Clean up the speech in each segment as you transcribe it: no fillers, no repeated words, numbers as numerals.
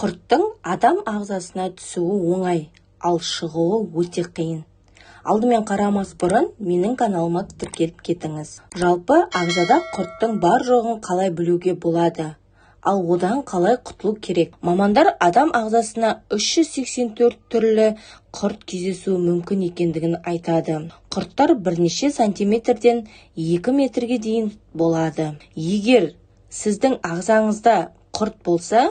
Құрттың адам ағзасына түсуі оңай, ал шығуы өте қиын. Алдымен қарамас бұрын менің каналыма тіркеліп кетіңіз. Жалпы ағзада құрттың бар-жоғын қалай білуге болады? Ал одан қалай құтылу керек? Мамандар адам ағзасына 384 түрлі құрт кездесуі мүмкін екендігін айтады. Құрттар бірнеше сантиметрден 2 метрге дейін болады. Егер сіздің ағзаңызда құрт болса,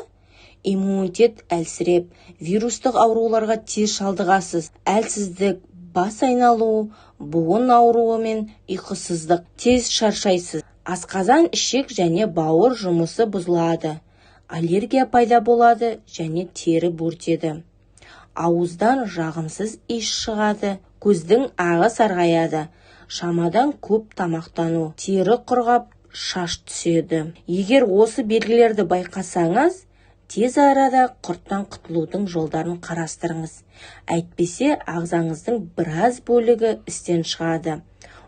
иммунитет әлсіреп, вирустық ауруларға тез шалдығасыз. Әлсіздік, бас айналу, буын ауруы мен ұйқысыздық, тез шаршайсыз. Асқазан, ішек және бауыр жұмысы бұзылады, аллергия пайда болады және тері бөртеді. Ауыздан жағымсыз иіс шығады, көздің ағы сарғаяды, шамадан көп тамақтану, тері құрғап, шаш түседі. Егер осы белгілерді байқасаңыз, тез арада құрттан құтылудың жолдарын қарастырыңыз. Әйтпесе ағзаңыздың біраз бөлігі істен шығады.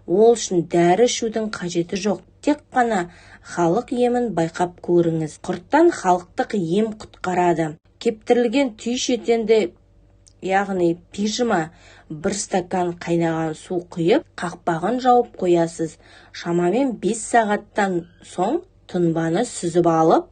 Ол үшін дәрі ішудің қажеті жоқ, тек қана халық емін байқап көріңіз. Құрттан халықтық ем құтқарады. Кептірілген түй шетенді, яғни пижма, бір стакан қайнаған су құйып, қақпағын жауып қоясыз. Шамамен 5 сағаттан соң тұнбаны сүзіп алып,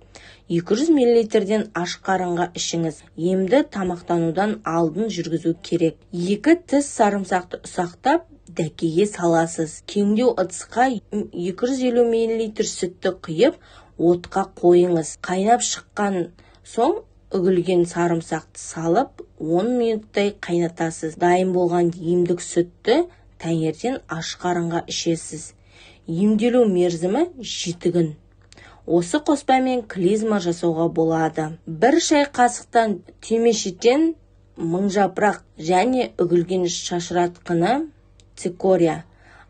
200 миллилитрден аш қарынға ішіңіз. Емді тамақтанудан алдын жүргізу керек. 2 тіс сарымсақты ұсақтап, дәкеге саласыз. Кеңдеу ыдысқа 250 миллилитр сүтті құйып, отқа қойыңыз. Қайнап шыққан соң үгілген сарымсақты салып, 10 минуттай қайнатасыз. Дайын болған емдік сүтті таңертең аш қарынға ішесіз. Емделу мерзімі 7 күн. Осы қоспамен клизма жасауға болады. 1 шай қасықтан түймешетен, мыңжапырақ және үгілген шашыратқыны, цикория,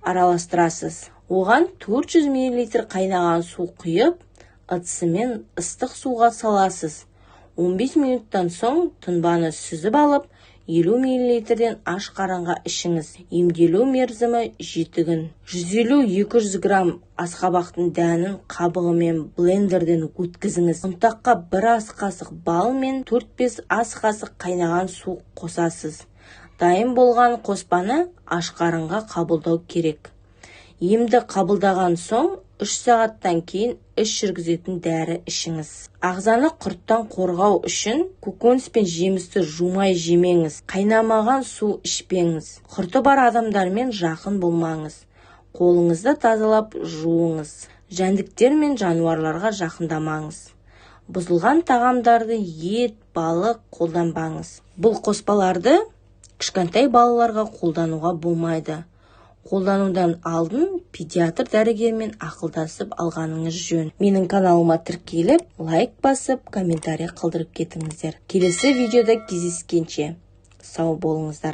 араластырасыз. Оған 400 мл қайнаған су құйып, ыдысымен ыстық суға саласыз. 15 минуттан соң тұнбаны сүзіп алып, 50 мл-ден аш қарынға ішіңіз. Емделу мерзімі 7 күн. 150-200 грамм асқабақтың дәнін қабығымен блендерден өткізіңіз. Ұнтаққа 1 ас қасық бал мен 4-5 ас қасық қайнаған су қосасыз. Дайын болған қоспаны аш қарынға қабылдау керек. Емді қабылдаған соң 3 сағаттан кейін іш жүргізетін дәрі ішіңіз. Ағзаны құрттан қорғау үшін көкөніс пен жемісті жумай жемеңіз, қайнамаған су ішпеңіз. Құрты бар адамдармен жақын болмаңыз. Қолыңызды тазалап жуыңыз. Жәндіктер мен жануарларға жақындамаңыз. Бұзылған тағамдарды, ет, балық қолданбаңыз. Бұл қоспаларды кішкентай балаларға қолдануға болмайды. Қолданудан алдын педиатр дәрігермен ақылдасып алғаныңыз жөн. Менің каналыма тіркеліп, лайк басып, комментарий қалдырып кетіңіздер. Келесі видеода кездескенше сау болыңыздар.